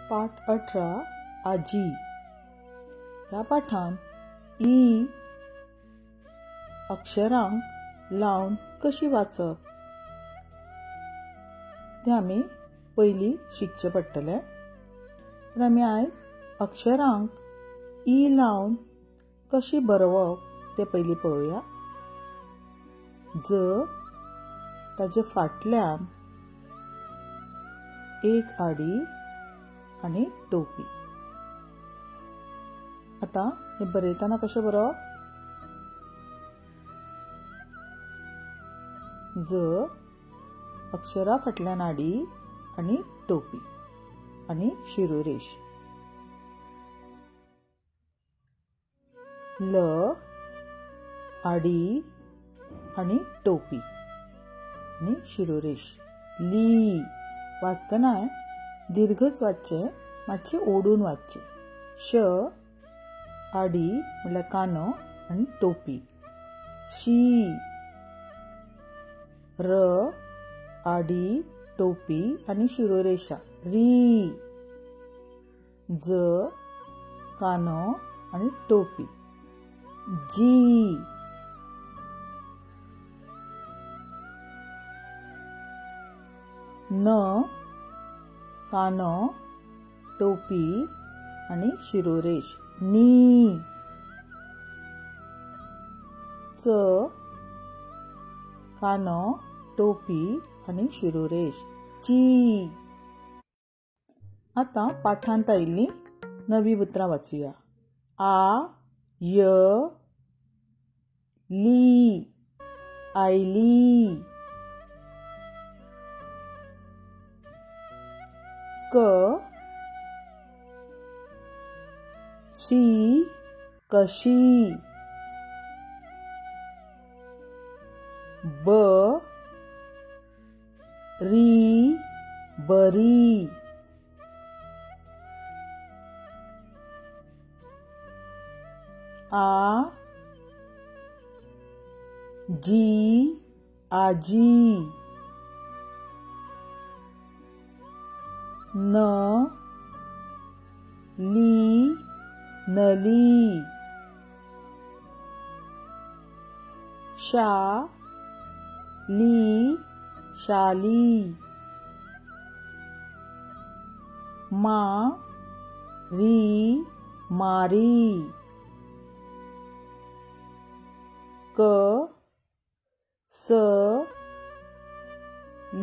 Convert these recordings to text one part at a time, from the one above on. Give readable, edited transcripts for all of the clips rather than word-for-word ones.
पाठ 18 आजी. ह्या पाठान ई अक्षरांक लावन कशी वाचप तें आमी पयलीं शिकचें पडटलें. तर आमी आयज अक्षरांक ई लावन कशी बरोवप तें पयलीं पळोवया. ज ताजे फाटल्यान एक आडी आनी टोपी. आतां हें बरयतना कशें बरोवप? ज अक्षरा फाटल्यान आडी आनी टोपी आनी शिरोरेश. ल आडी आनी टोपी आनी शिरोरेश. ली वाचतना दीर्घच वाचचें, मातशें ओडून वाचचें. श आडी म्हणल्यार कानो आनी टोपी. शी र आडी टोपी आनी शिरोरेशा. री ज कानो आनी टोपी. जी न कानो टोपी आनी शिरोरेश. नी च कानो टोपी आनी शिरोरेश. ची. आतां पाठांत आयिल्लीं नवीं उतरां वाचुया. आ य ली आयली. क शी कशी. ब री बरी. आ जी आजी. न ली नली. शा ली शाली. मा री मारी. क स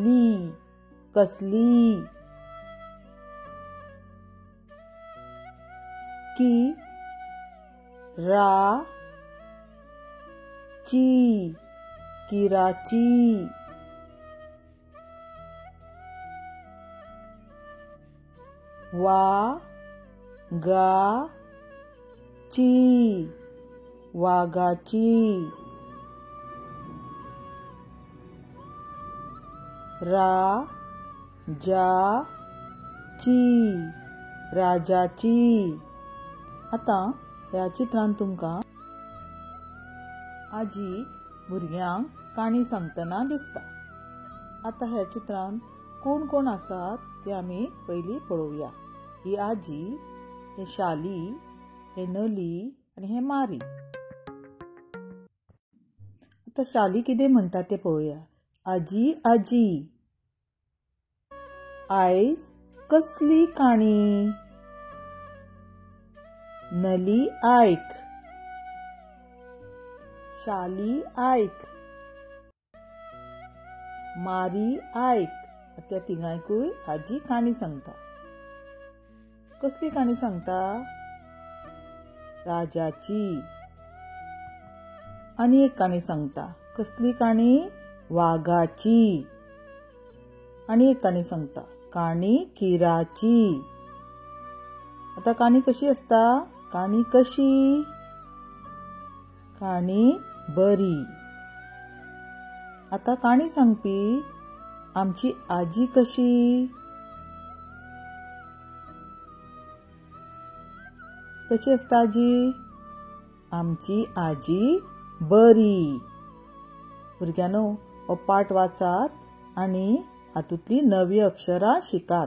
ली कसली. की रा ची किराची. वा गा ची वागाची. रा जा ची राजाची. आतां ह्या चित्रांत तुमकां आजी भुरग्यांक काणी सांगतना दिसता. आतां ह्या चित्रांत कोण कोण आसात ते आमी पयलीं पळोवया. ही आजी, हे शाली, हे नली आनी हे मारी. आतां शाली कितें म्हणटा तें पळोवया. आजी आजी आयज कसली काणी? नली आयक. शाली आयक. मारी आयक. त्या तिगांयकूय आजी काणी सांगता. कसली काणी सांगता? राजाची. आनी एक काणी सांगता. कसली काणी? वागाची. आनी एक काणी सांगता, काणी किराची. आतां काणी कशी आसता? काणी कशी? काणी बरी. आतां काणी सांगपी आमची आजी कशी? कशी आसता आजी? आमची आजी बरी. भुरग्यांनो, हो पाठ वाचात आनी हातूंतलीं नवीं अक्षरां शिकात.